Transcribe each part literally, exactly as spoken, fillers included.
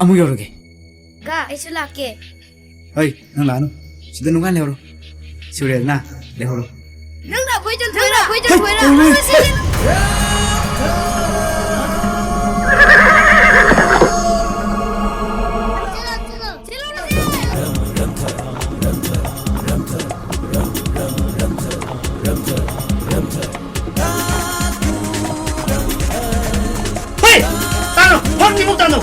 ꯑꯃꯨꯛ ꯌꯧꯔꯒꯦ꯫ ꯀꯥ, ꯑꯩꯁꯨ ꯂꯥꯛꯀꯦ꯫ ꯍꯩ, ꯅꯪ ꯂꯥꯛꯑꯅꯨ꯫ ꯁꯤꯗ ꯅꯨꯡꯉꯥꯏ ꯂꯩꯍꯧꯔꯣ꯫ ꯁꯨꯔꯦꯜꯅ, ꯂꯩꯍꯧꯔꯣ꯫ ꯅꯪꯅ ꯑꯩꯈꯣꯏ ꯆꯟꯊꯣꯏꯔ? ꯑꯩꯈꯣꯏ ꯍꯩ, ꯆꯟꯊꯣꯏꯔ? ꯀꯩꯅꯣꯅꯦ? ꯑꯃ ꯁꯤꯖꯤꯟ- ꯍꯩ! ꯇꯥꯅꯣ! ꯐꯝꯁꯤꯃꯨꯛ ꯇꯥꯅꯣ!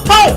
ꯍꯥꯎ!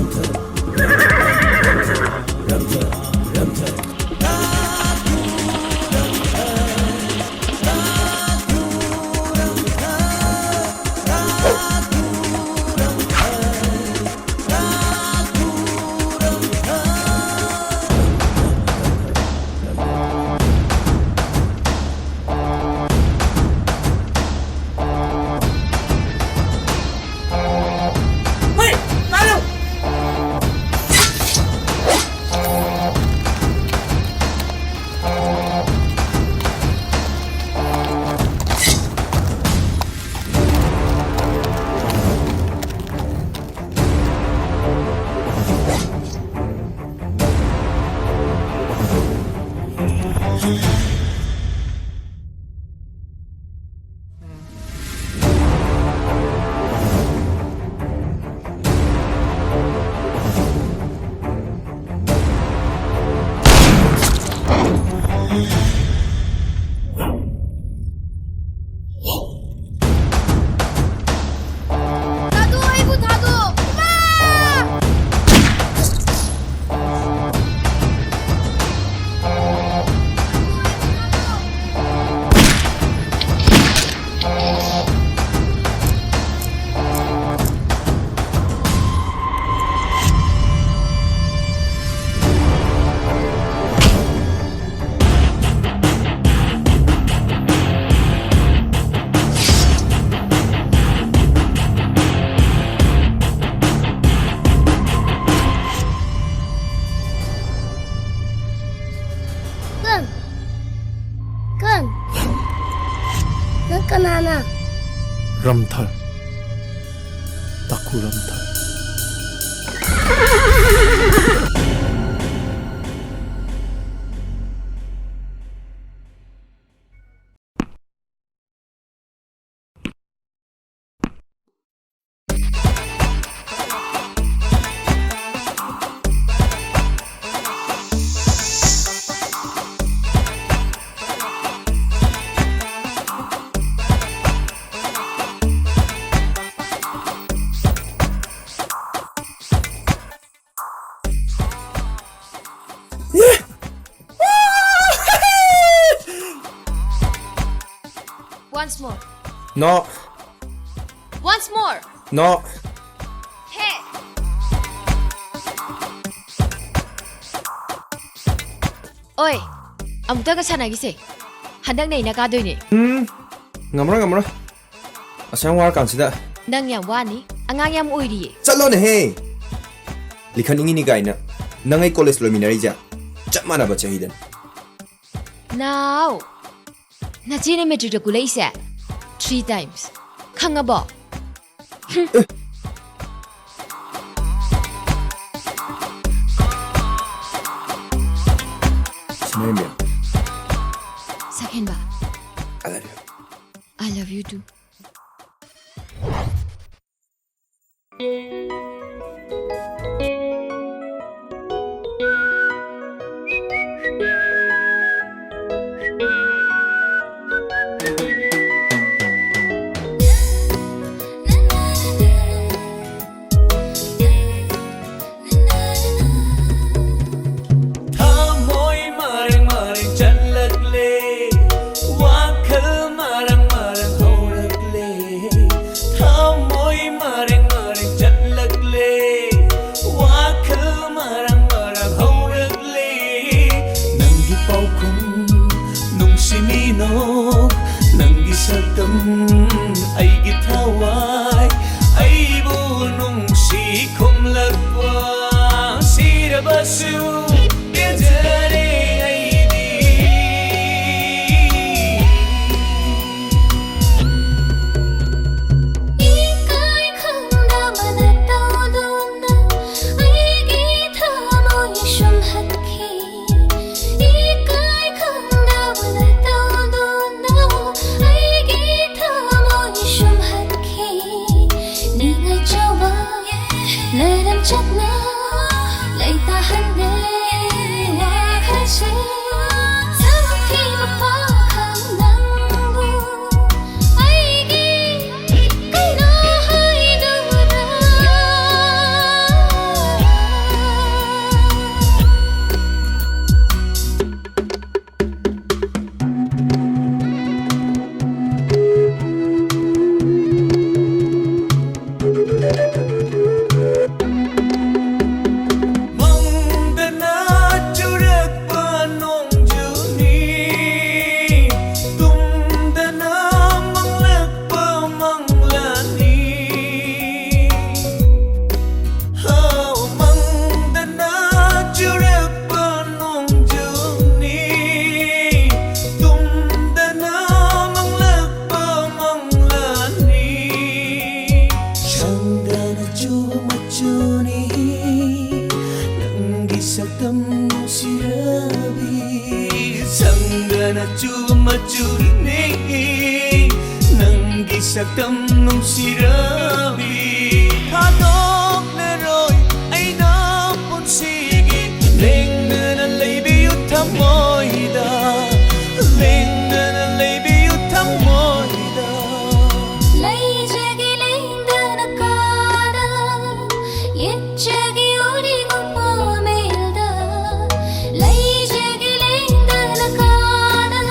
ꯅꯪ ꯀꯅꯥꯅ? ꯔꯝꯊꯔ꯫ ꯇꯥꯀꯨ ꯔꯝꯊꯔ꯫ Once more. No. Once more. No. Hey. ꯑꯣꯏ, ꯑꯃꯨꯛꯇꯒ ꯁꯥꯟꯅꯈꯤꯁꯦ꯫ ꯍꯟꯗꯛꯅ ꯑꯩꯅ ꯀꯥꯗꯣꯏꯅꯦ꯫ ꯎꯝ, ꯉꯝꯃꯔꯣꯏ, ꯉꯝꯃꯔꯣꯏ꯫ ꯑꯁꯨꯛ ꯌꯥꯝ ꯋꯥꯔꯀꯥꯟꯁꯤꯗ꯫ ꯅꯪ ꯌꯥꯝ ꯋꯥꯅꯤ꯫ ꯑꯉꯥꯡ ꯌꯥꯝ ꯑꯣꯏꯔꯤꯌꯦ꯫ ꯆꯠꯂꯣꯅꯦꯍꯦ! ꯂꯤꯈꯠꯅꯤꯡꯉꯤꯅꯤ ꯀꯥꯏꯅ꯫ ꯅꯪ ꯑꯩ ꯀꯣꯂꯦꯖ ꯂꯣꯏꯃꯤꯟꯅꯔꯤꯁꯦ ꯆꯞ ꯃꯥꯟꯅꯕ ꯆꯍꯤꯗꯅꯤ꯫ ꯅꯥꯎ! ꯅꯆꯦꯅ ꯃꯦꯇ꯭ꯔꯤꯛꯇ ꯀꯨꯜꯂꯛꯏꯁꯦ three times꯫ ꯈꯪꯉꯕꯣ? ꯁꯤꯃꯔꯦꯝꯕꯤ꯫ ꯁꯛꯍꯦꯟꯕ꯫ I love you. I love you too. ꯊꯃꯣꯏ ꯃꯔꯦꯡ ꯃꯔꯦꯡ ꯆꯠꯂꯛꯂꯦ, ꯋꯥꯈꯜ ꯃꯔꯪ ꯃꯔꯪ ꯍꯧꯔꯛꯂꯦ꯫ ꯊꯃꯣꯏ ꯃꯔꯦꯡ ꯃꯔꯦꯡ ꯆꯠꯂꯛꯂꯦ꯫ ꯉꯛꯇꯪ ꯅꯨꯡꯁꯤꯔꯕꯤ, ꯊꯥꯗꯣꯛꯂꯔꯣꯏ ꯑꯩꯅ ꯄꯨꯟꯁꯤꯒꯤ꯫ ꯂꯦꯡꯗꯅ ꯂꯩꯕꯤꯌꯨ ꯊꯃꯣꯏꯗ, ꯂꯦꯡꯗꯅ ꯂꯩꯕꯤꯌꯨ ꯊꯃꯣꯏꯗ꯫ ꯂꯩꯖꯒꯦ ꯂꯦꯡꯗꯅ ꯀꯥꯗ, ꯌꯦꯠꯆꯒꯦ ꯎꯔꯤꯒꯨꯝ ꯄꯥꯃꯦꯜꯗ꯫ ꯂꯩꯖꯒꯦ ꯂꯦꯡꯗꯅ ꯀꯥꯗ,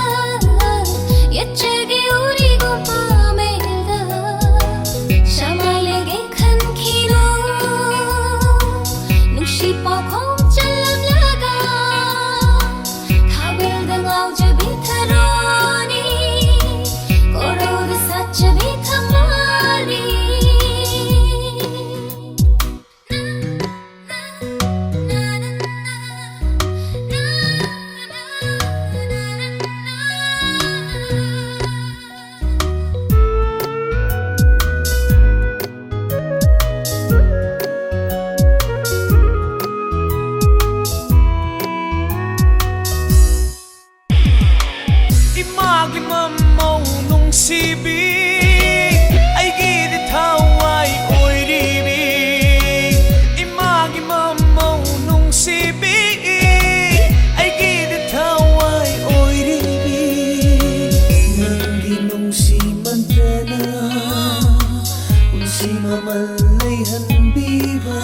ꯌꯦꯠꯆꯒꯦ ꯎꯔꯤꯒꯨꯝ ꯄꯥꯃꯦꯜꯗ꯫ ꯁꯃꯥꯏꯂꯦꯒꯦ ꯈꯟꯈꯤꯅꯨ, ꯅꯨꯡꯁꯤ ꯄꯥꯎꯈꯣꯡ ꯆꯜꯂꯝꯂꯒ꯫ ꯊꯥꯕꯜꯗ ꯉꯥꯎꯖꯕꯤ ꯊꯔꯣꯅꯤ, ꯀꯣꯔꯧꯗ ꯁꯥꯠꯆꯕꯤ ꯊꯝꯕꯥꯜꯅꯤ꯫ ꯏꯃꯥꯒꯤ ꯃꯃꯧ ꯅꯨꯡꯁꯤꯕꯤ, ꯑꯩꯒꯤꯗꯤ ꯊꯋꯥꯏ ꯑꯣꯏꯔꯤꯕꯤ꯫ ꯏꯃꯥꯒꯤ ꯃꯃꯧ ꯅꯨꯡꯁꯤꯕꯤ, ꯑꯩꯒꯤꯗꯤ ꯊꯋꯥꯏ ꯑꯣꯏꯔꯤꯕꯤ꯫ ꯅꯪꯒꯤ ꯅꯨꯡꯁꯤ ꯃꯟꯇ꯭ꯔꯅ ꯄꯨꯟꯁꯤ ꯃꯃꯜ ꯂꯩꯍꯟꯕꯤꯕ꯫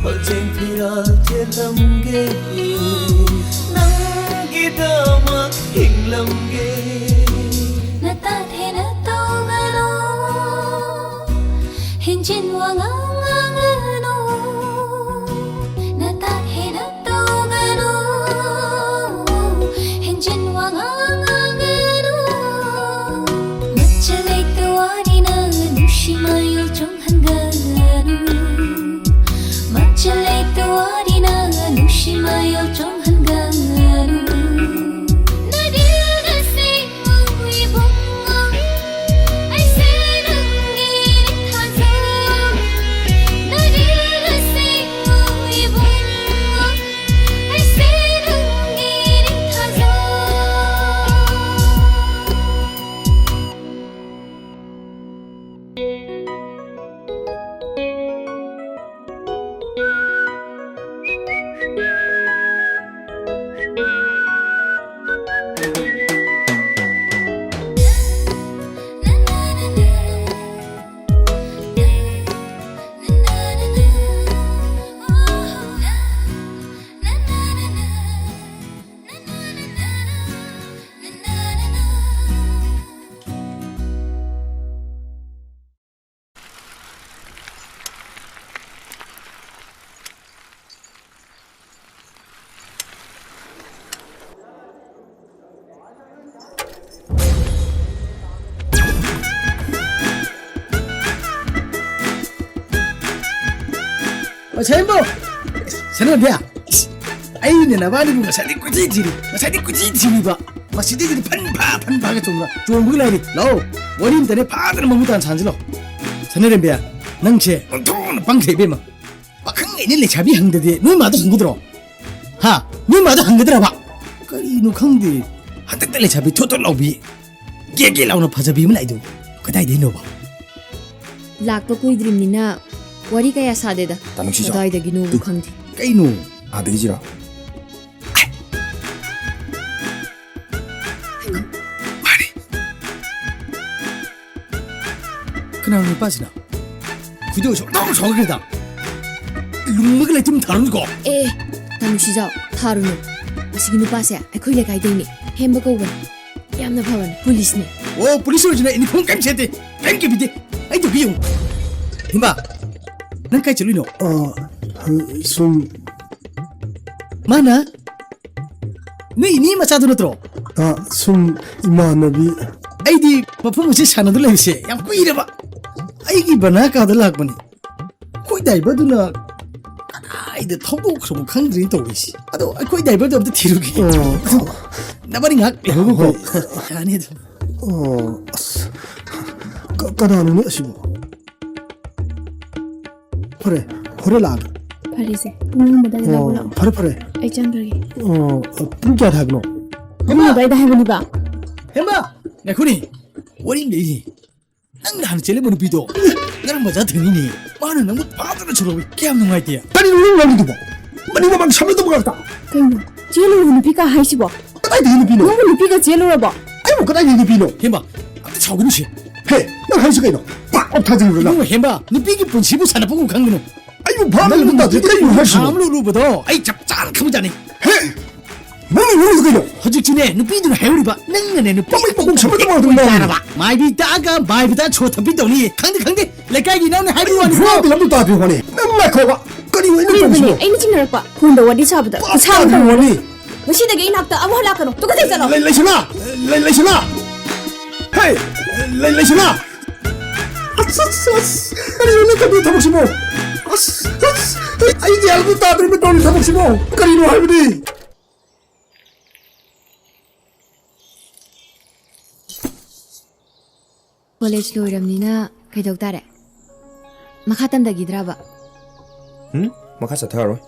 ꯄꯛꯆꯦꯡ ꯐꯤꯔꯥꯜ ꯊꯦꯠꯂꯝꯒꯦ, ꯅꯪꯒꯤꯗꯃꯛ ꯍꯤꯡꯂꯝꯒꯦ꯫ ꯅꯇꯥꯠ ꯍꯦꯟꯅ ꯇꯧꯒꯅꯨ, ꯍꯦꯟꯖꯤꯟ ꯋꯥꯉꯥꯡ ꯉꯥꯡꯒꯅꯨ꯫ ꯅꯇꯥꯠ ꯍꯦꯟꯅ ꯇꯧꯒꯅꯨ, ꯍꯦꯟꯖꯤꯟ ꯋꯥꯉꯥꯡ ꯉꯥꯡꯒꯅꯨ꯫ ꯃꯆꯜ ꯂꯩꯇ ꯋꯥꯔꯤꯅ ꯅꯨꯡꯁꯤ ꯃꯌꯣꯜ ꯆꯨꯝ ꯁꯅꯥꯔꯦꯝꯕ! ꯁꯅꯥꯔꯦꯝꯕꯤ! ꯑꯩꯅ ꯅꯕꯥꯅꯤꯕꯨ ꯉꯁꯥꯏꯗꯤ ꯀꯣꯏꯊꯤ ꯊꯤꯔꯤ, ꯉꯁꯥꯏꯗꯤ ꯀꯣꯏꯊꯤ ꯊꯤꯔꯤꯕ꯫ ꯃꯁꯤꯗꯒꯤꯗꯤ ꯐꯟ ꯐꯥ, ꯐꯟ ꯐꯥꯒ ꯆꯣꯡꯕ, ꯆꯣꯡꯕꯒ ꯂꯩꯔꯤ꯫ ꯂꯥꯛꯑꯣ, ꯋꯥꯔꯤ ꯑꯝꯇꯅꯦ ꯐꯥꯗꯅ ꯃꯃꯨꯠ ꯇꯥꯅ ꯁꯥꯟꯁꯤ ꯂꯥꯛꯑꯣ꯫ ꯁꯅꯥꯔꯦꯝꯕꯤ, ꯅꯪꯁꯦ ꯑꯣꯟꯊꯣꯛꯅ ꯄꯪꯈ꯭ꯔꯦ ꯏꯕꯦꯝꯃ꯫ ꯄꯥꯈꯪ ꯑꯩꯅ ꯂꯩꯁꯥꯕꯤ ꯍꯪꯗꯗꯤ ꯅꯣꯏ ꯃꯥꯗ ꯍꯪꯒꯗ꯭ꯔꯣ? ꯍꯥ? ꯅꯣꯏ ꯃꯥꯗ ꯍꯪꯒꯗ꯭ꯔꯕ? ꯀꯔꯤꯅꯣ ꯈꯪꯗꯦ꯫ ꯍꯟꯗꯛꯇ ꯂꯩꯁꯥꯕꯤ ꯊꯣꯠ ꯊꯣꯠ ꯂꯥꯎꯕꯤ, ꯒꯦ ꯒꯦ ꯂꯥꯎꯅ ꯐꯖꯕꯤ ꯑꯃ ꯂꯥꯛꯏꯗꯨ ꯀꯗꯥꯏꯗꯩꯅꯣꯕ? ꯂꯥꯛꯄ ꯀꯨꯏꯗ꯭ꯔꯤꯕꯅꯤꯅ ꯋꯥꯔꯤ ꯀꯌꯥ ꯁꯥꯗꯦꯗ꯫ ꯇꯥꯅꯨꯡꯁꯤꯁꯨ꯫ ꯀꯗꯥꯏꯗꯒꯤꯅꯣꯕꯨ ꯈꯪꯗꯦ꯫ ꯀꯩꯅꯣ? ꯑꯥꯗꯒꯤꯁꯤꯔꯣ? ꯃꯥꯅꯤ꯫ ꯀꯅꯥꯅꯣ ꯅꯨꯄꯥꯁꯤꯅ? ꯈꯣꯏꯗꯧ ꯁꯨꯝ ꯇꯧ ꯁꯥꯎꯒꯠꯈ꯭ꯔꯦꯗ꯫ ꯂꯨꯝꯃꯒ ꯂꯩꯇꯨꯝ ꯊꯥꯔꯨꯅꯨꯀꯣ꯫ ꯑꯦ, ꯇꯥꯅꯨꯡꯁꯤꯖꯥꯎ, ꯊꯥꯔꯨꯅꯨ꯫ ꯑꯁꯤꯒꯤ ꯅꯨꯄꯥꯁꯦ ꯑꯩꯈꯣꯏ ꯂꯩꯀꯥꯏꯗꯩꯅꯦ꯫ ꯍꯦꯝꯕ ꯀꯧꯕꯅꯦ꯫ ꯌꯥꯝꯅ ꯐꯕꯅꯦ꯫ ꯄꯨꯂꯤꯁꯅꯦ꯫ ꯑꯣ, ꯄꯨꯂꯤꯁ ꯑꯣꯏꯔꯁꯨꯅꯦ, ꯌꯨꯅꯤꯐꯣꯔꯝ ꯀꯩꯝ ꯁꯦꯠꯇꯦ꯫ ꯀꯩꯝ ꯀꯤꯕꯤꯗꯦ꯫ ꯑꯩ ꯇꯧꯒꯦ ꯌꯦꯡꯉꯨ꯫ ꯍꯦꯝꯕ, ꯅꯪ ꯀꯥꯏ ꯆꯠꯂꯨꯏꯅꯣ? ꯑ, ꯁꯨꯝ꯫ ꯃꯥꯅ? ꯅꯣꯏ ꯏꯅꯦ ꯃꯆꯥꯗꯨ ꯅꯠꯇ꯭ꯔꯣ? ꯑ, ꯁꯨꯝ ꯏꯃꯥꯟꯅꯕꯤ꯫ ꯑꯩꯗꯤ ꯃꯐꯝ ꯑꯁꯤ ꯁꯥꯟꯅꯗꯨꯅ ꯂꯩꯕꯁꯦ ꯌꯥꯝ ꯀꯨꯏꯔꯕ꯫ ꯑꯩꯒꯤ ꯕꯅꯥ ꯀꯥꯗ ꯂꯥꯛꯄꯅꯤ꯫ ꯑꯩꯈꯣꯏ ꯗ꯭ꯔꯥꯏꯚꯔꯗꯨꯅ ꯀꯗꯥꯏꯗ ꯊꯧꯗꯣꯛꯈ꯭ꯔꯕ ꯈꯪꯗ꯭ꯔꯦꯅ ꯇꯧꯔꯤꯁꯤ꯫ ꯑꯗꯣ ꯑꯩꯈꯣꯏ ꯗ꯭ꯔꯥꯏꯚꯔꯗꯣ ꯑꯝꯇ ꯊꯤꯔꯨꯒꯦ꯫ ꯑꯣ꯫ ꯅꯕꯥꯅꯤ ꯉꯥꯏꯍꯥꯛ ꯂꯩꯍꯧꯕꯀꯣ꯫ ꯍꯣꯏ꯫ ꯌꯥꯅꯤ ꯑꯗꯨꯝ꯫ ꯑꯣ, ꯑꯁ꯫ ꯀ-, ꯀꯅꯥꯅꯣꯅꯦ ꯑꯁꯤꯕꯣ? ꯐꯔꯦ, ꯍꯣꯔꯦꯟ ꯂꯥꯛꯑꯒꯦ꯫ ꯐꯔꯦꯁꯦ, ꯄꯨꯡ ꯑꯍꯨꯝ ꯑꯗꯥꯏꯗ ꯂꯧꯕ ꯑꯣ, ꯂꯥꯛꯑꯣ꯫ ꯐꯔꯦ, ꯐꯔꯦ꯫ ꯑꯩ ꯆꯪꯈ꯭ꯔꯒꯦ꯫ ꯑꯣ, ꯄꯨꯡ ꯀꯌꯥꯗ ꯍꯥꯏꯕꯅꯣ? ꯄꯨꯡ ꯑꯍꯨꯝ ꯑꯗꯥꯏꯗ ꯍꯥꯏꯕꯅꯤꯕ꯫ ꯍꯦꯃꯥ! ꯉꯥꯏꯈꯣꯅꯦ, ꯋꯥꯔꯤ ꯑꯃ ꯂꯩꯔꯤꯅꯦ꯫ ꯅꯪ ꯅꯍꯥꯟ ꯆꯦꯜꯂꯝꯕ ꯅꯨꯄꯤꯗꯣ ꯉꯔꯥꯡ ꯕꯖꯥꯔ ꯊꯦꯡꯅꯩꯅꯦ꯫ ꯃꯥꯅ ꯅꯪꯕꯨ ꯐꯥꯗꯅ ꯁꯨꯔꯧꯏ꯫ ꯀꯌꯥꯝ ꯅꯨꯡꯉꯥꯏꯇꯦ꯫ ꯀꯔꯤꯅꯣ ꯅꯪ ꯉꯥꯡꯉꯤꯗꯨꯕꯣ? ꯃꯅꯤꯡ ꯃꯃꯥꯡ ꯁꯝꯅꯗꯕ ꯉꯥꯛꯇ꯫ ꯀꯩꯅꯣ? ꯆꯦꯜꯂꯨꯔꯕ ꯅꯨꯄꯤ ꯀꯥ ꯍꯥꯏꯁꯤꯕꯣ? ꯀꯗꯥꯏꯗꯒꯤ ꯅꯨꯄꯤꯅꯣ? ꯅꯪꯕꯨ ꯅꯨꯄꯤꯒ ꯆꯦꯜꯂꯨꯔꯕꯣ? ꯑꯩꯕꯨ ꯀꯗꯥꯏꯗꯒꯤ ꯅꯨꯄꯤꯅꯣ? ꯍꯦꯝꯕ, ꯑꯝꯇ ꯁꯥꯎꯒꯅꯨꯁꯦ꯫ ꯍꯦ, ꯅꯪ ꯍꯥꯏꯁꯤ ꯀꯩꯅꯣ? ꯄꯥꯛ ꯂꯥꯎ ꯊꯥꯖꯤꯜꯂꯨꯔ ꯅꯪ? ꯏꯕꯨꯡꯉꯣ ꯍꯦꯝꯕ, ꯅꯨꯄꯤꯒꯤ ꯄꯨꯟꯁꯤꯕꯨ ꯁꯥꯟꯅꯐꯝ ꯈꯪꯒꯅꯨ꯫ ꯑꯩꯕꯨ ꯚꯥꯞ ꯅꯪ ꯑꯃ ꯇꯥꯗ꯭ꯔꯦ꯫ ꯅꯨꯄꯤꯒꯤ ꯀꯩꯅꯣ ꯍꯥꯏꯁꯤꯕꯣ? ꯊꯥ ꯑꯃ ꯂꯣꯜꯂꯨꯕꯗꯣ ꯑꯩ ꯆꯞ ꯆꯥꯅ ꯈꯪꯕꯖꯥꯠꯅꯤ꯫ ꯍꯦ! ꯅꯪꯅ ꯉꯥꯡꯉꯤꯗꯣ ꯀꯩꯅꯣ? ꯍꯧꯖꯤꯛꯁꯨꯅꯦ, ꯅꯨꯄꯤꯗꯨꯅ ꯍꯥꯏꯍꯧꯔꯤꯕ, ꯅꯪꯅꯅꯦ, ꯅꯨꯄꯤ ꯄꯥꯛ ꯄꯥꯛ ꯄꯥꯛ ꯁꯝꯕ ꯇꯧꯕ ꯑꯗꯨꯝ ꯉꯥꯡꯉꯤ꯫ ꯃꯥꯏꯕꯤ ꯇꯥꯛꯑꯒ ꯃꯥꯏꯕꯤꯗ ꯁꯣ ꯊꯛꯄꯤ ꯇꯧꯅꯤ꯫ ꯈꯪꯗꯦ, ꯈꯪꯗꯦ꯫ ꯂꯩꯀꯥꯏꯒꯤ ꯏꯅꯥꯎꯅ ꯍꯥꯏꯕ ꯋꯥꯅꯤꯀꯣ꯫ ꯚꯥꯞ ꯑꯃ ꯇꯥꯗ꯭ꯔꯦ ꯋꯥꯅꯤ꯫ ꯅꯪ ꯉꯥꯏꯈꯣꯕ꯫ ꯀꯔꯤꯅꯣ ꯑꯩꯅ ꯀꯨꯏꯔꯕꯅꯦ ꯇꯧꯔꯤꯁꯤꯕꯣ? ꯑꯩꯅ ꯆꯤꯡꯅꯔꯛꯄ꯫ ꯐꯣꯟꯗ ꯋꯥꯔꯤ ꯁꯥꯕꯗ ꯚꯥꯞ ꯏꯁꯥ ꯇꯥꯗ꯭ꯔꯦ ꯋꯥꯅꯤ꯫ ꯉꯁꯤꯗꯒꯤ ꯑꯩ ꯅꯥꯛꯇ ꯑꯃꯨꯛ ꯍꯜꯂꯛꯀꯅꯨ꯫ ꯇꯨꯀꯠꯆꯩ, ꯆꯠꯂꯣ꯫ ꯂꯩ-, ꯂꯩꯁꯅꯥ! ꯂꯩ-, ꯂꯩꯁꯅꯥ! ꯍꯦ! ꯂꯩ-, ꯂꯩꯁꯅꯥ! ꯑꯁ, ꯑꯁ, ꯑꯁ! ꯀꯔꯤꯅꯣ ꯅꯪ ꯇꯧꯔꯤꯕ ꯊꯕꯛꯁꯤꯕꯣ? ꯑꯩ ꯒ꯭ꯌꯥꯟ ꯑꯃ ꯇꯥꯗ꯭ꯔꯦ ꯇꯧꯔꯤ ꯊꯕꯛꯁꯤꯕꯣ꯫ ꯀꯔꯤꯅꯣ ꯍꯥꯏꯕꯅꯤ? ꯀꯣꯂꯦꯖ ꯂꯣꯏꯔꯝꯅꯤꯅ ꯀꯩꯗꯧ ꯇꯥꯔꯦ? ꯃꯈꯥ ꯇꯝꯊꯈꯤꯗ꯭ꯔꯕ? ꯎꯝ, ꯃꯈꯥ ꯆꯠꯊꯔꯔꯣꯏ꯫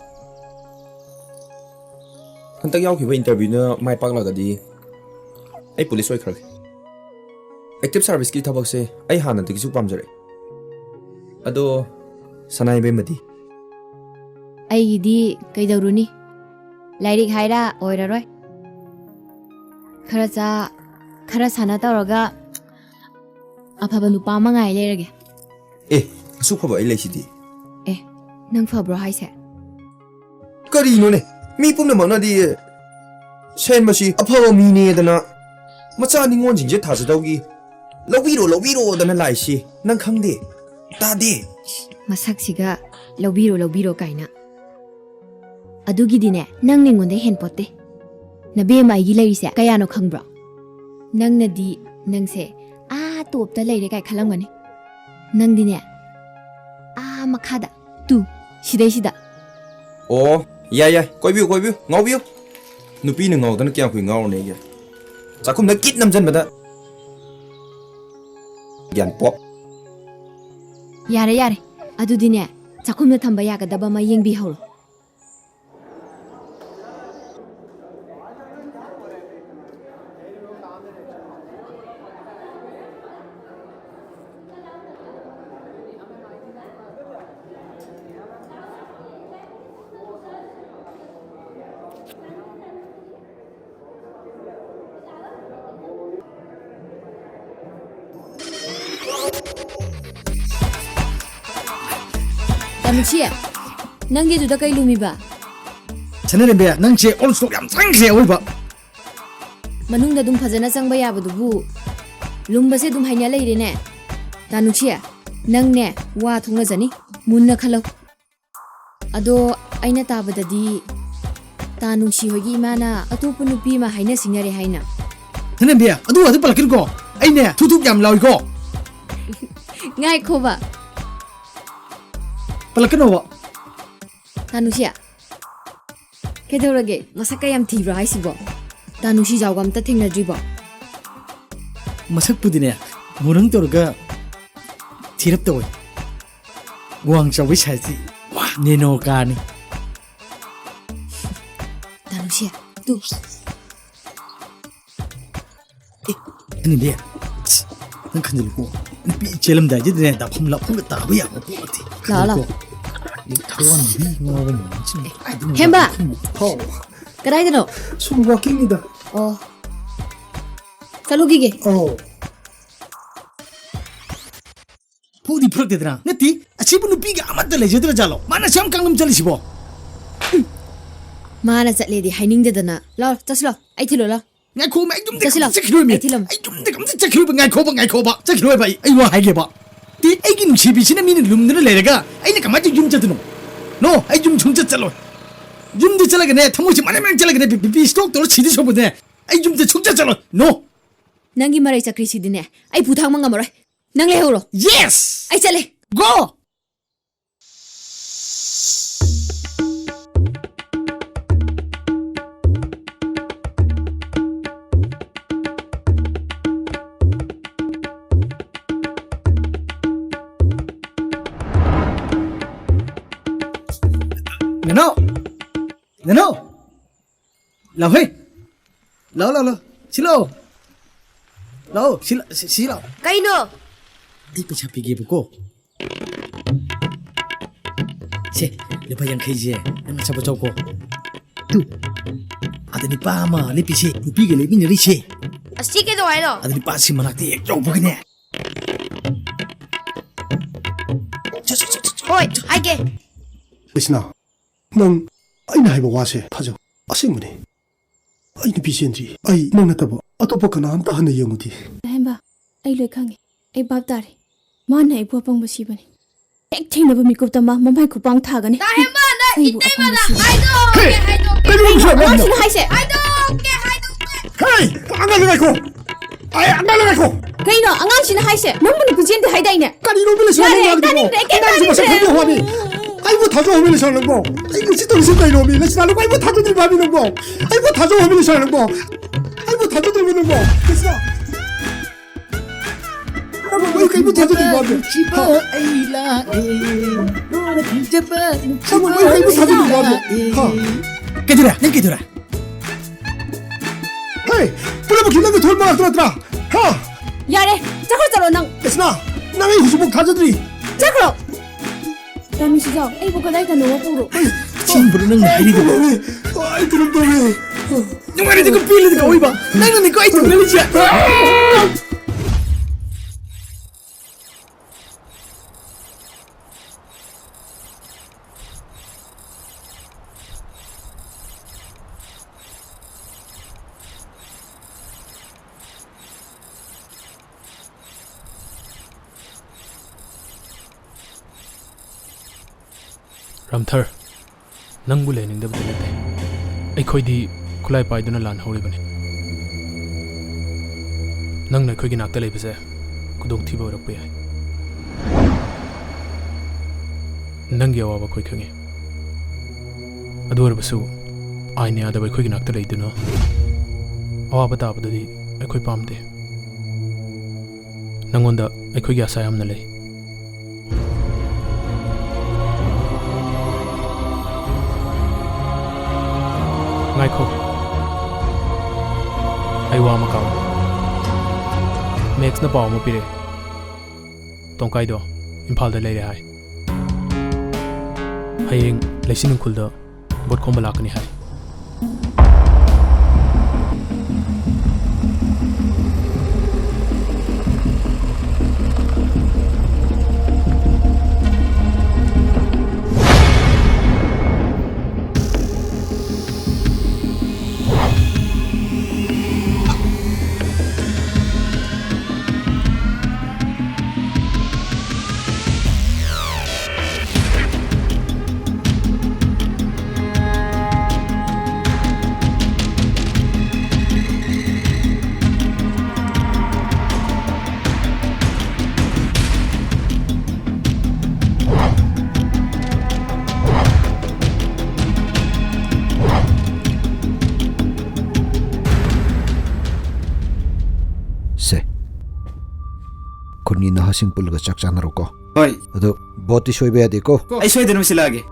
ꯍꯟꯗꯛ ꯌꯥꯎꯈꯤꯕ ꯏꯟꯇꯔꯚ꯭ꯌꯨꯅ ꯃꯥꯏ ꯄꯥꯛꯂꯒꯗꯤ ꯑꯩ ꯄꯨꯂꯤꯁ ꯑꯣꯏꯈ꯭ꯔꯒꯦ꯫ ꯑꯦꯛꯇꯤꯚ ꯁꯥꯔꯚꯤꯁꯀꯤ ꯊꯕꯛꯁꯦ ꯑꯩ ꯍꯥꯟꯅꯗꯒꯤꯁꯨ ꯄꯥꯝꯖꯔꯛꯑꯦ꯫ ꯑꯗꯣ ꯁꯅꯥ ꯏꯕꯦꯝꯃꯗꯤ? ꯑꯩꯒꯤꯗꯤ ꯀꯩꯗꯧꯔꯨꯅꯤ? ꯂꯥꯏꯔꯤꯛ ꯍꯥꯏꯔ ꯑꯣꯏꯔꯔꯣꯏ꯫ ꯈꯔ ꯆꯥ, ꯈꯔ ꯁꯥꯟꯅ ꯇꯧꯔꯒ ꯑꯐꯕ ꯅꯨꯄꯥ ꯑꯃ ꯉꯥꯏ ꯂꯩꯔꯒꯦ꯫ ꯑꯦ, ꯑꯁꯨꯛ ꯐꯕ ꯑꯩ ꯂꯩꯁꯤꯗꯤ꯫ ꯑꯦ, ꯅꯪ ꯐꯕ꯭ꯔꯣ ꯍꯥꯏꯁꯦ? ꯀꯔꯤꯅꯣꯅꯦ? ꯃꯤ ꯄꯨꯝꯅꯃꯛꯅꯗꯤ ꯁꯦꯟꯕꯁꯤ ꯑꯐꯕ ꯃꯤꯅꯦꯗꯅ ꯃꯆꯥ ꯅꯤꯉꯣꯜꯁꯤꯡꯁꯦ ꯊꯥꯖꯗꯧꯒꯤ "ꯂꯧꯕꯤꯔꯣ, ꯂꯧꯕꯤꯔꯣꯗꯅ" ꯂꯥꯛꯏꯁꯤ ꯅꯪ ꯈꯪꯗꯦ, ꯇꯥꯗꯦ? ꯃꯁꯛꯁꯤꯒ "ꯂꯧꯕꯤꯔꯣ, ꯂꯧꯕꯤꯔꯣ" ꯀꯥꯏꯅ꯫ ꯑꯗꯨꯒꯤꯗꯤꯅꯦ, ꯅꯪ ꯑꯩꯉꯣꯟꯗ ꯍꯦꯟꯄꯣꯠꯇꯦ꯫ ꯅꯕꯦꯝꯃ ꯑꯩꯒꯤ ꯂꯩꯔꯤꯁꯦ ꯀꯌꯥꯅꯣ ꯈꯪꯕ꯭ꯔꯣ? ꯅꯪꯅꯗꯤ ꯅꯪꯁꯦ ꯑꯥ ꯇꯣꯞꯇ ꯂꯩꯔꯦ ꯀꯥꯏ ꯈꯜꯂꯝꯒꯅꯤ꯫ ꯅꯪꯗꯤꯅꯦ, ꯑꯥ ꯃꯈꯥꯗ, ꯇꯨ, ꯁꯤꯗꯩꯁꯤꯗ꯫ ꯑꯣ, ꯌꯥꯏ, ꯌꯥꯏ, ꯀꯣꯏꯕꯤꯌꯨ, ꯀꯣꯏꯕꯤꯌꯨ, ꯉꯥꯎꯕꯤꯌꯨ꯫ ꯅꯨꯄꯤꯅ ꯉꯥꯎꯗꯅ ꯀꯌꯥꯝ ꯀꯨꯏ ꯉꯥꯎꯔꯨꯅꯦꯒꯦ? ꯆꯥꯛꯈꯨꯝꯗ ꯀꯤꯠ ꯅꯝꯖꯟꯕꯗ ꯒ꯭ꯌꯥꯟ ꯄꯣꯞ꯫ ꯌꯥꯔꯦ, ꯌꯥꯔꯦ, ꯑꯗꯨꯗꯤꯅꯦ, ꯆꯥꯛꯈꯨꯝꯗ ꯊꯝꯕ ꯌꯥꯒꯗꯕ ꯑꯃ ꯌꯦꯡꯕꯤꯍꯧꯔꯣ꯫ ꯇꯥꯅꯨꯁꯤ, ꯅꯪꯒꯤꯗꯨꯗ ꯀꯩ ꯂꯨꯝꯃꯤꯕ? ꯁꯅꯥꯔꯦꯝꯕꯤ, ꯅꯪꯁꯦ ꯑꯣꯜ ꯁ꯭ꯇꯣꯛ ꯌꯥꯝ ꯆꯪꯈ꯭ꯔꯦ ꯑꯑꯣꯏꯕ꯫ ꯃꯅꯨꯡꯗ ꯑꯗꯨꯝ ꯐꯖꯅ ꯆꯪꯕ ꯌꯥꯕꯗꯨꯕꯨ ꯂꯨꯝꯕꯁꯦ ꯑꯗꯨꯝ ꯍꯩꯅ ꯂꯩꯔꯦꯅꯦ꯫ ꯇꯥꯅꯨꯁꯤ, ꯅꯪꯅꯦ ꯋꯥ ꯊꯣꯛꯅꯖꯅꯤ, ꯃꯨꯟꯅ ꯈꯜꯂꯧ꯫ ꯑꯗꯣ ꯑꯩꯅ ꯇꯥꯕꯗꯗꯤ ꯇꯥꯅꯨꯁꯤ ꯍꯣꯏꯒꯤ ꯏꯃꯥꯅ ꯑꯇꯣꯞꯄ ꯅꯨꯄꯤ ꯑꯃ ꯍꯥꯏꯅ ꯁꯤꯡꯅꯔꯦ ꯍꯥꯏꯅ꯫ ꯁꯅꯥꯔꯦꯝꯕꯤ, ꯑꯗꯨ ꯋꯥꯗꯤ ꯄꯜꯂꯛꯀꯅꯨꯀꯣ꯫ ꯑꯩꯅꯦ ꯊꯨꯛ ꯊꯨꯛ ꯌꯥꯝ ꯂꯥꯎꯏꯀꯣ꯫ ꯉꯥꯏꯈꯣꯕ꯫ ꯄꯜꯂꯛꯀꯅꯣꯕ꯫ ꯇꯥꯅꯨꯁꯤ, ꯀꯩꯗꯧꯔꯒꯦ? ꯃꯁꯛꯀ ꯌꯥꯝ ꯊꯤꯕ꯭ꯔꯣ ꯍꯥꯏꯁꯤꯕꯣ? ꯇꯥꯅꯨꯁꯤ ꯖꯥꯎꯒ ꯑꯝꯇ ꯊꯦꯡꯅꯗ꯭ꯔꯤꯕꯣ? ꯃꯁꯛꯄꯨꯗꯤꯅꯦ, ꯃꯨꯔꯪ ꯇꯧꯔꯒ ꯊꯤꯔꯞ ꯇꯧꯋꯦ꯫ ꯋꯥꯡ ꯆꯥꯎꯕꯩ ꯁꯥꯏꯖꯇꯤ, ꯋꯥ, ꯅꯦꯅꯣ ꯀꯥꯔꯅꯤ꯫ ꯇꯥꯅꯨꯁꯤ, ꯇꯨ꯫ ꯑꯦ, ꯅꯪꯗꯤ, ꯑꯁ, ꯅꯪ ꯈꯟꯖꯤꯜꯂꯨꯀꯣ꯫ ꯅꯨꯄꯤ ꯆꯦꯜꯂꯝꯗꯥꯏꯁꯤꯗꯅꯦ, ꯗꯥꯐꯝ ꯂꯥꯐꯝꯒ ꯇꯥꯕ ꯌꯥꯕ ꯄꯣꯠ ꯅꯠꯇꯦ꯫ ꯂꯥꯛꯑꯣ, ꯂꯥꯛꯑꯣ꯫ ꯈꯟꯖꯤꯜꯂꯨꯀꯣ꯫ ꯑꯦ, ꯊꯋꯥꯟ ꯃꯤ ꯉꯥꯎꯕ ꯃꯌꯥꯝꯁꯤꯅ꯫ ꯑꯦ, ꯍꯦꯝꯕ! ꯍꯥꯎ꯫ ꯀꯗꯥꯏꯗꯅꯣ? ꯁꯨꯝ walkingꯅꯤꯗ꯫ ꯑꯣ꯫ ꯆꯠꯂꯨꯈꯤꯒꯦ꯫ ꯑꯧ꯫ ꯐꯨꯗꯤ ꯐꯨꯔꯛꯇꯦꯗꯅ꯫ ꯅꯠꯇꯦ, ꯑꯁꯤꯕꯨ ꯅꯨꯄꯤꯒ ꯑꯃꯠꯇ ꯂꯩꯖꯗ꯭ꯔ ꯖꯥꯠꯂꯣ? ꯃꯥꯅ ꯑꯁꯨꯛ ꯌꯥꯝ ꯀꯥꯡꯂꯝ ꯆꯠꯂꯤꯁꯤꯕꯣ? ꯃꯥꯅ ꯆꯠꯂꯦꯗꯤ ꯍꯥꯏꯅꯤꯡꯗꯦꯗꯅ꯫ ꯂꯥꯎ, ꯆꯠꯁꯤ ꯂꯥꯎ꯫ ꯑꯩ ꯊꯤꯜꯂꯣ ꯂꯥꯎ꯫ ꯉꯥꯏꯈꯣꯃꯦ, ꯑꯩ ꯌꯨꯝꯗ ꯆꯠꯁꯤ ꯂꯥꯎ꯫ ꯀꯃꯥꯏ ꯆꯠꯈꯤꯔꯣꯏꯃꯦ? ꯑꯩ ꯊꯤꯜꯂꯝ-꯫ ꯑꯩ ꯌꯨꯝꯗ ꯀꯃꯥꯏ ꯆꯠꯈꯤꯔꯣꯏꯕ? ꯉꯥꯏꯈꯣꯕ, ꯉꯥꯏꯈꯣꯕ꯫ ꯆꯠꯈꯤꯔꯣꯏꯕ ꯑꯩ꯫ ꯑꯩ ꯋꯥ ꯍꯥꯏꯒꯦꯕ꯫ ꯇꯤ, ꯑꯩꯒꯤ ꯅꯨꯡꯁꯤꯕꯤꯁꯤꯅ ꯃꯤꯅ ꯂꯨꯝꯗꯨꯅ ꯂꯩꯔꯒ ꯑꯩꯅ ꯀꯃꯥꯏꯅ ꯌꯨꯝ ꯆꯠꯇꯣꯏꯅꯣ? No, ꯑꯩ ꯌꯨꯝ ꯁꯨꯡꯆꯠ ꯆꯠꯂꯣꯏ꯫ ꯌꯨꯝꯗ ꯆꯠꯂꯒꯅꯦ, ꯊꯃꯣꯏꯁꯦ ꯃꯔꯦꯡ ꯃꯔꯦꯡ ꯆꯠꯂꯒꯅꯦ, ꯕꯤ-, BP stroke ꯇꯧꯔ ꯁꯤꯗꯣꯏ ꯁꯔꯨꯛꯄꯨꯗꯤꯅꯦ, ꯑꯩ ꯌꯨꯝꯗ ꯁꯨꯡꯆꯠ ꯆꯠꯂꯣꯏ꯫ No꯫ ꯅꯪꯒꯤ ꯃꯔꯩ ꯆꯀ꯭ꯔꯤꯁꯤꯗꯤꯅꯦ, ꯑꯩ ꯄꯨ ꯊꯥꯡꯕ ꯉꯝꯃꯔꯣꯏ꯫ ꯅꯪ ꯂꯩꯍꯧꯔꯣ꯫ Yes! ꯑꯩ ꯆꯠꯂꯦ꯫ Go! ꯅꯦꯅꯣ! ꯅꯦꯅꯣ! ꯂꯥꯎꯍꯦ! ꯂꯥꯎ, ꯂꯥꯎ, ꯂꯥꯎ꯫ ꯁꯤ ꯂꯥꯎ꯫ ꯂꯥꯎ, ꯁꯤ ꯂꯥ-, ꯁꯤ, ꯁꯤ ꯂꯥꯎ꯫ ꯀꯩꯅꯣ? ꯑꯩ ꯄꯩꯁꯥ ꯄꯤꯒꯦꯕꯀꯣ꯫ ꯁꯦ, ꯂꯨꯄꯥ ꯌꯥꯡꯈꯩꯁꯦ ꯅꯪ ꯑꯆꯥꯄꯣꯠ ꯆꯥꯎꯀꯣ꯫ ꯇꯨ꯫ ꯑꯗ ꯅꯨꯄꯥ ꯑꯃ ꯂꯦꯞꯄꯤꯁꯦ, ꯅꯨꯄꯤꯒ ꯂꯦꯞꯃꯤꯟꯅꯔꯤꯁꯦ꯫ ꯑꯁꯤ ꯀꯩꯗꯧ ꯍꯥꯏꯅꯣ? ꯑꯗ ꯅꯨꯄꯥꯁꯤ ꯃꯅꯥꯛꯇ ꯍꯦꯛ ꯌꯧꯕꯒꯅꯦ꯫ ꯍꯣꯏ, ꯍꯥꯏꯒꯦ꯫ ꯀ꯭ꯔꯤꯁꯅ, ꯅꯪ ꯑꯩꯅ ꯍꯥꯏꯕ ꯋꯥꯁꯦ ꯊꯥꯖꯧ꯫ ꯑꯁꯦꯡꯕꯅꯤ꯫ ꯑꯩ ꯅꯨꯄꯤ ꯆꯦꯟꯗ꯭ꯔꯤ꯫ ꯑꯩ ꯅꯪ ꯅꯠꯇꯕ ꯑꯇꯣꯞꯄ ꯀꯅꯥꯝꯇ ꯍꯟꯅ ꯌꯦꯡꯉꯨꯗꯦ꯫ ꯍꯦꯝꯕ, ꯑꯩ ꯂꯣꯏ ꯈꯪꯉꯦ꯫ ꯑꯩ ꯚꯥꯞ ꯇꯥꯔꯦ꯫ ꯃꯥꯅ ꯑꯩꯕꯨ ꯑꯄꯪꯕ ꯁꯤꯕꯅꯤ꯫ ꯍꯦꯛ ꯊꯦꯡꯅꯕ ꯃꯤꯀꯨꯞꯇ ꯃꯥ ꯃꯃꯥꯏ ꯈꯨꯄꯥꯡ ꯊꯥꯒꯅꯤ꯫ ꯇꯥꯍꯦꯝꯕ, ꯅꯪ ꯑꯩꯕꯨ ꯏꯇꯩꯃꯗ ꯑꯄꯪꯕ ꯁꯤꯕꯅꯤ꯫ ꯍꯥꯏꯗꯣꯛꯀꯦ, ꯍꯦ! ꯍꯥꯏꯗꯣꯛꯀꯦ꯫ ꯀꯩꯅꯣ ꯅꯪ ꯀꯩꯅꯣ ꯁꯨꯃꯥꯏꯅ ꯑꯉꯥꯡꯁꯤꯅ ꯍꯥꯏꯁꯦ? ꯍꯥꯏꯗꯣꯛꯀꯦ, ꯍꯥꯏꯗꯣꯛꯀꯦ꯫ ꯍꯦ! ꯑꯉꯥꯡꯗ ꯉꯥꯏꯈꯣ! ꯑꯩ ꯑꯉꯥꯡꯗ ꯉꯥꯏꯈꯣ! ꯀꯩꯅꯣ ꯑꯉꯥꯡꯁꯤꯅ ꯍꯥꯏꯁꯦ? ꯅꯪꯕꯨ ꯅꯨꯄꯤ ꯆꯦꯟꯗꯦ ꯍꯥꯏꯗꯥꯏꯅꯦ? ꯀꯔꯤꯅꯣ ꯃꯤ ꯂꯩꯁꯥꯕꯤ ꯌꯥꯔꯦ, ꯑꯉꯥꯡꯗꯨꯕꯣ? ꯇꯥꯅꯤꯡꯗ꯭ꯔꯦ, ꯀꯩꯝ ꯑꯉꯥꯡꯁꯨ ꯃꯁꯛ ꯇꯥꯅꯤꯡꯗ꯭ꯔꯦ꯫ ꯈꯪꯗꯦ ꯍꯥꯏꯕꯅꯤ꯫ ꯑꯩꯕꯨ ꯊꯥꯖꯧ ꯍꯥꯏꯕ ꯂꯩꯁꯥ ꯅꯪꯕꯣ? ꯑꯩ ꯉꯁꯤ ꯇꯧꯔꯤꯁꯤ ꯀꯩꯅꯣꯃꯤ? ꯂꯩꯁꯥ ꯅꯪꯕꯣ, ꯑꯩꯕꯨ ꯊꯥꯖꯗ꯭ꯔꯤꯕ ꯍꯥꯏꯕ ꯅꯪꯕꯣ? ꯑꯩꯕꯨ ꯊꯥꯖꯧ ꯍꯥꯏꯕ ꯂꯩꯁꯥ ꯅꯪꯕꯣ? ꯑꯩꯕꯨ ꯊꯥꯖꯗ꯭ꯔꯤꯕ ꯅꯪꯕꯣ? ꯂꯩꯁꯥ꯫ ꯅꯪꯕꯨ ꯑꯩ ꯀꯩꯕꯨ ꯊꯥꯖꯗ꯭ꯔꯤꯕ ꯍꯥꯏꯕ? ꯅꯨꯡꯁꯤꯕ ꯍꯥ? ꯑꯩ ꯂꯥꯛꯑꯦ꯫ ꯅꯪꯅ ꯈꯟꯖꯕ ꯅꯨꯡꯁꯤꯕ ꯅꯪꯕꯨ ꯑꯩ ꯀꯩꯕꯨ ꯊꯥꯖꯗ꯭ꯔꯤꯕ ꯍꯥꯏꯕ? ꯑꯩ ꯂꯥꯛꯑꯦ꯫ ꯍꯥ? ꯀꯩꯗꯧꯔꯦ? ꯅꯪ ꯀꯩꯗꯧꯔꯦ? ꯍꯦ! ꯄꯨꯝꯅꯃꯛꯀꯤ ꯅꯪꯅ ꯊꯣꯛꯍꯟꯕ ꯉꯥꯛꯇ ꯅꯠꯇ꯭ꯔꯥ? ꯍꯥ? ꯌꯥꯔꯦ, ꯆꯠꯈ꯭ꯔꯣ, ꯆꯠꯂꯣ ꯅꯪ꯫ ꯀ꯭ꯔꯤꯁꯅꯥ, ꯅꯪ ꯑꯩ ꯍꯧꯖꯤꯛꯃꯛ ꯊꯥꯖꯗ꯭ꯔꯤ꯫ ꯆꯠꯈ꯭ꯔꯣ꯫ ꯇꯥꯃꯤꯁꯤꯖꯥꯎ, ꯑꯩꯕꯨ ꯀꯗꯥꯏꯗꯅꯣ ꯄꯨꯔꯣ꯫ ꯑꯩ ꯊꯤꯕ꯭ꯔꯣ ꯅꯪꯅ ꯍꯥꯏꯔꯤꯗꯨꯕꯣ? ꯑꯩ ꯀꯩꯅꯣꯝ ꯇꯧꯔꯦ꯫ ꯅꯨꯡꯉꯥꯏꯔꯗꯤꯀꯣ ꯄꯦꯜꯂꯗꯤꯀꯣ ꯑꯣꯏꯕ꯫ ꯅꯪꯅꯅꯤꯀꯣ ꯑꯩ ꯇꯧꯅꯔꯤꯁꯦ꯫ ꯔꯥꯝꯊꯔ, ꯅꯪꯕꯨ ꯂꯩꯍꯟꯅꯤꯡꯗꯕꯗꯤ ꯅꯠꯇꯦ꯫ ꯑꯩꯈꯣꯏꯗꯤ ꯈꯨꯠꯂꯥꯏ ꯄꯥꯏꯗꯨꯅ ꯂꯥꯟ ꯍꯧꯔꯤꯕꯅꯤ꯫ ꯅꯪꯅ ꯑꯩꯈꯣꯏꯒꯤ ꯅꯥꯛꯇ ꯂꯩꯕꯁꯦ ꯈꯨꯗꯣꯡꯊꯤꯕ ꯑꯣꯏꯔꯛꯄ ꯌꯥꯏ꯫ ꯅꯪꯒꯤ ꯑꯋꯥꯕ ꯑꯩꯈꯣꯏ ꯈꯪꯉꯤ꯫ ꯑꯗꯨ ꯑꯣꯏꯔꯕꯁꯨ ꯑꯥꯏꯟ ꯌꯥꯗꯕ ꯑꯩꯈꯣꯏꯒꯤ ꯅꯥꯛꯇ ꯂꯩꯗꯨꯅ ꯑꯋꯥꯕ ꯇꯥꯕꯗꯨꯗꯤ ꯑꯩꯈꯣꯏ ꯄꯥꯝꯗꯦ꯫ ꯅꯪꯉꯣꯟꯗ ꯑꯩꯈꯣꯏꯒꯤ ꯑꯥꯁꯥ ꯌꯥꯝꯅ ꯂꯩ꯫ ꯉꯥꯏꯈꯣ꯫ ꯑꯩ ꯋꯥ ꯑꯃ ꯀꯥꯎꯔꯦ꯫ ꯃꯦꯛꯁꯅ ꯄꯥꯎ ꯑꯃ ꯄꯤꯔꯛꯑꯦ꯫ ꯇꯣꯡꯀꯥꯏꯗꯣ ꯏꯝꯐꯥꯜꯗ ꯂꯩꯔꯦ ꯍꯥꯏ꯫ ꯍꯌꯦꯡ ꯂꯩꯆꯤꯟ ꯎꯈ꯭ꯔꯨꯜꯗ ꯚꯣꯠ ꯈꯣꯝꯕ ꯂꯥꯛꯀꯅꯤ ꯍꯥꯏ꯫ ꯈꯨꯟꯒꯤ ꯅꯍꯥꯁꯤꯡ ꯄꯨꯜꯂꯒ ꯆꯥꯛ ꯆꯥꯅꯔꯣꯀꯣ꯫ ꯍꯣꯏ꯫ ꯑꯗꯣ ꯕꯣꯠꯇꯤ ꯁꯣꯏꯕ ꯌꯥꯗꯦꯀꯣ꯫ ꯑꯩ ꯁꯣꯏꯗꯅ ꯃꯁꯤ ꯂꯥꯛꯑꯒꯦ꯫